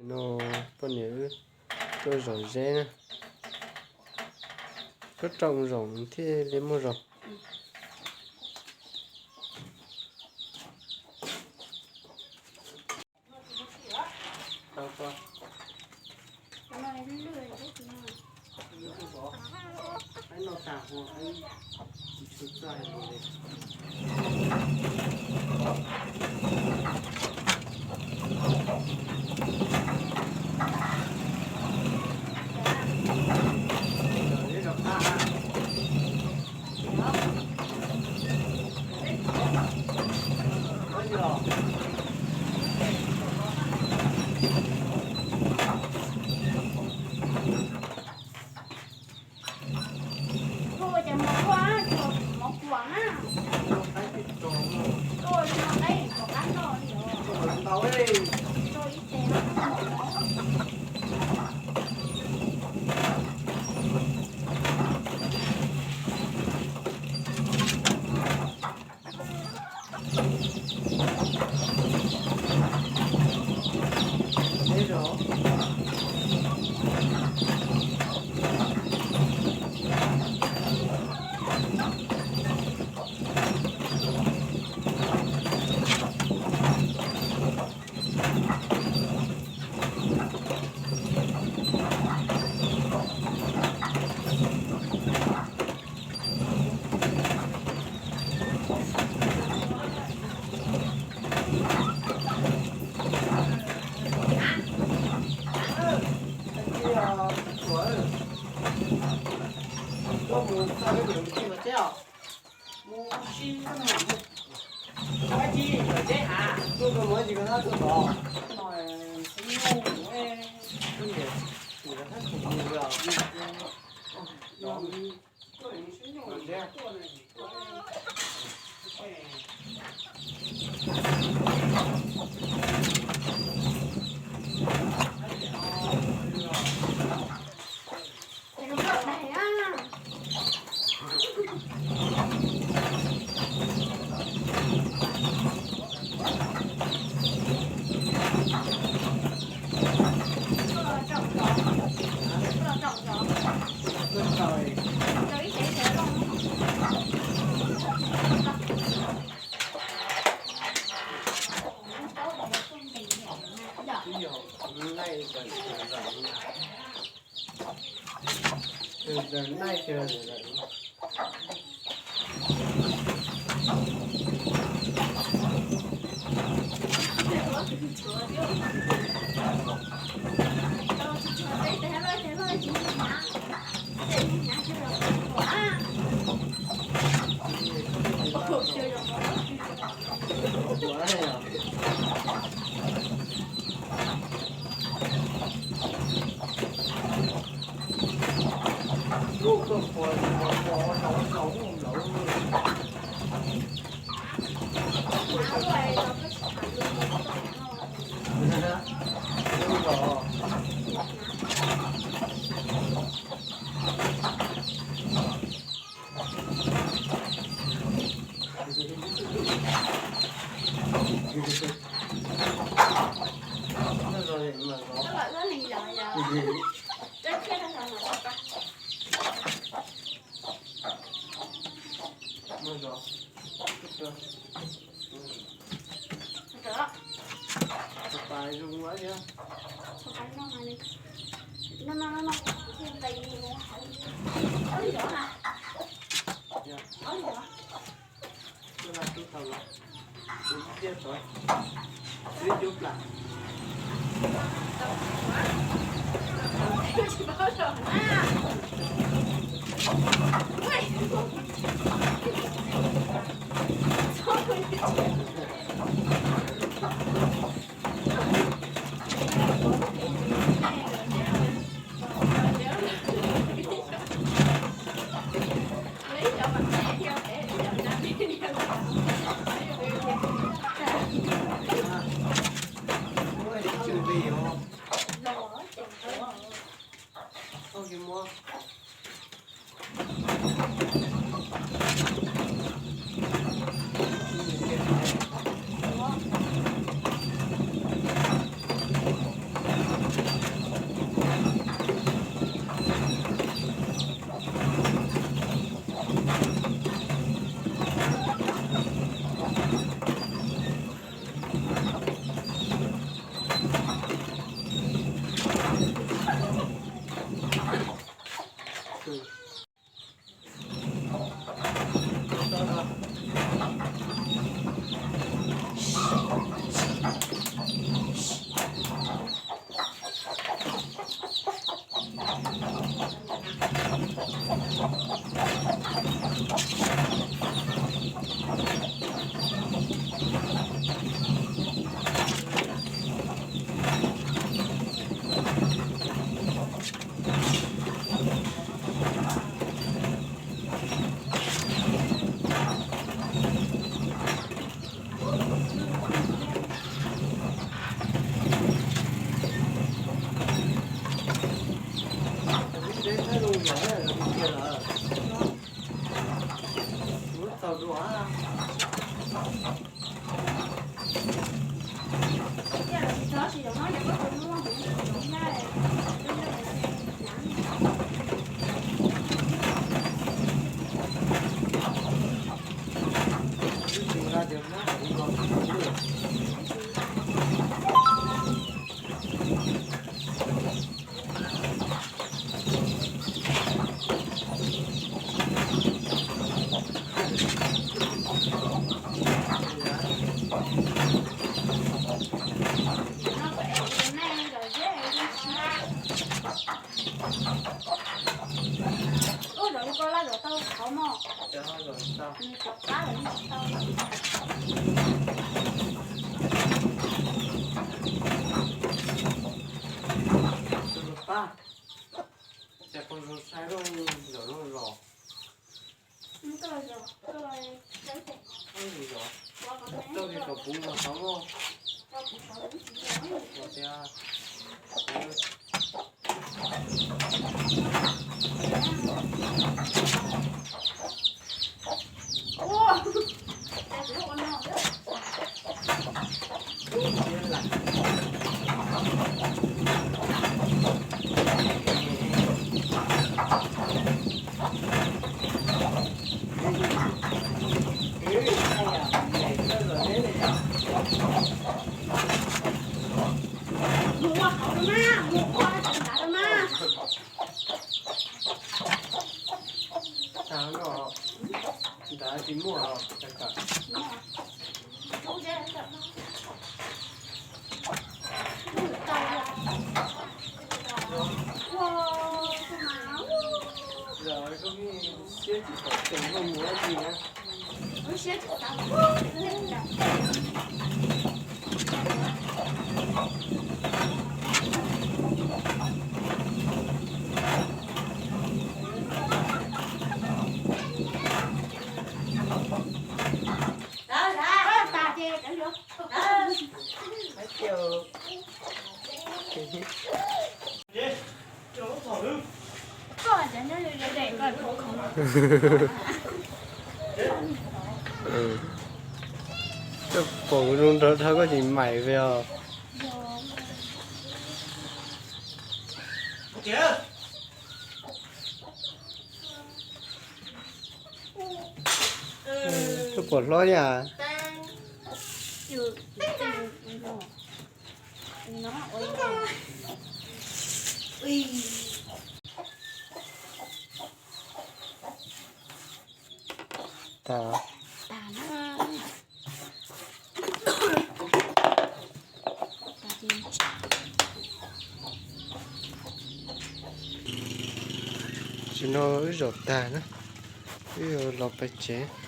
No poj niam wb tuaj zom zeb na. Koj rau zaum thiaj li muaj zog. Ua cas mov luaj, mov kuam na. Ua li no qaib kom qab noj li os. Ua ib ce no. Koj mus txog peb niam mus txog tsev os. Mus ua si koj mus. Ua dab tsi lawm tsev hav? Tuaj koj mus ua dab tsi koj tab tuaj tod no? Kuv niam kuv niam thab kuv mus os. Koj pom kuv zoo nraug dhau koj tsis maim ve os. Koj pom hlob yam. Tas. Tam sim no wb zaum tag na, wb yuav los pem tsev.